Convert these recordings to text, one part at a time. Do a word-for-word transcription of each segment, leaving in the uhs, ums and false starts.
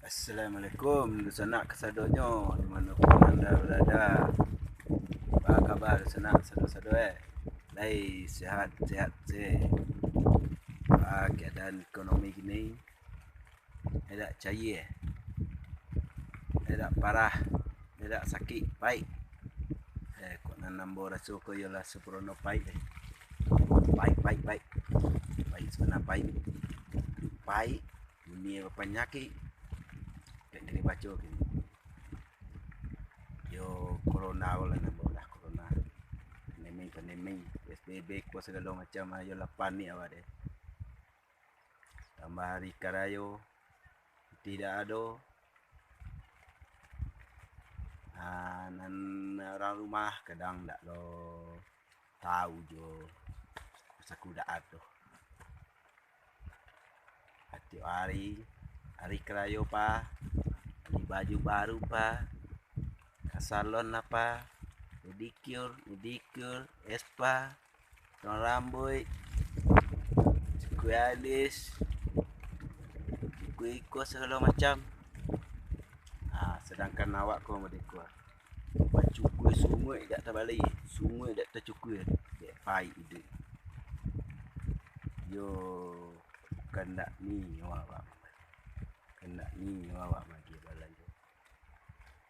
Assalamualaikum, dunsanak kasadonyo, di mano pun anda barada. Apa kabar dunsanak sado-sado, eh? Lai sehat-sehat se? Apa keadaan ekonomi kini? Edak cair, eh? Edak parah, edak sakik, paik. Eh, kok nan ambo raso ko iyolah saparono paik, eh. Paik, paik, paik. Paik sabana paik. Paik, dunia bapanyakik. Dek diri baco kini. Yo, corona ko lah namo lah, corona. Pandemi, pandemi. P S B B ko sagalo macam, ayolah panik awak deh. Tambah hari karayo, tidak ado. Ah, nan urang rumah kadang dak lo tau jo, saku dak ado. Tiok hari, hari karayo pa, bali baju baru pa, ka salon apa, pedicure, manicure, spa, potong rambuik, cukur alis, cukur iko sagalo macam. Ah, sadangkan awak ko merdeka. Bacukur sunguik dak tabali, sunguik dak tacukur, dek paik iduik. Yo, kandak nio awak, kandak nio awak magi balanjo.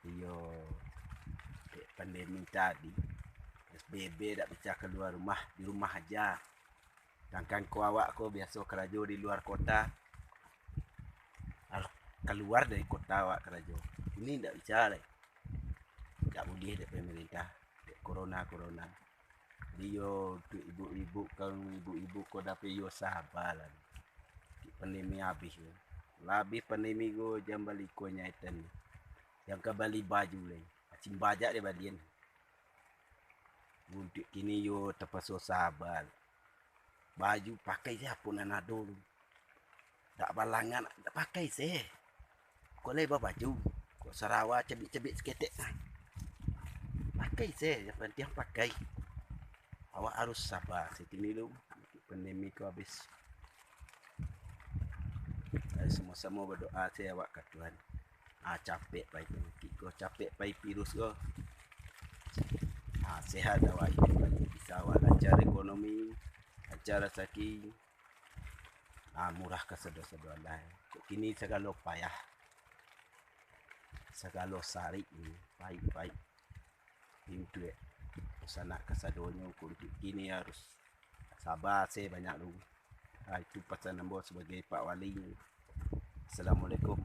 Iyo, dek pandemi tadi, P S B B dak bisa kalua rumah, di rumah aja. Sedangkan ko awak ko biaso karajo di luar kota, harus kalua dari kota awak karajo. Ini ndak bisa lai. Ndak buliah dek pemerintah, dek corona-corona. Jadi yo, untuk ibu-ibu, kaum ibu-ibu ko dapek yo saba lah. Pandemi abih ko. Lah abih pandemi ko, jan bali ko nyaitan. Jan ka bali baju lai. Macam bajak deh balian. Untuk kini yo tapaso saba. Baju pakai se apo nan ado tu. Dak balangan, dak pakai se. Kok lai babaju, kok sarawa cabik-cabik saketek. Pakai se, yang penting pakai. Awak harus saba se kini tu. Pandemi ko abih. Ayo samo-samo badoa se awak ka Tuhan. Ah, capek pai panyakik ko, capek pai virus ko. Ah, sehat awak iduik, bisa awak lancar ekonomi, lancar rasaki. Ah, murah kasado-sado Allah. Kok kini sagalo payah, sagalo sarik ni, paik-paik. Itu, eh, sanak kasadonyo, kok untuk kini harus saba se banyak dulu. Ah, itu pasan ambo sabagai Pak Wali. Assalamualaikum.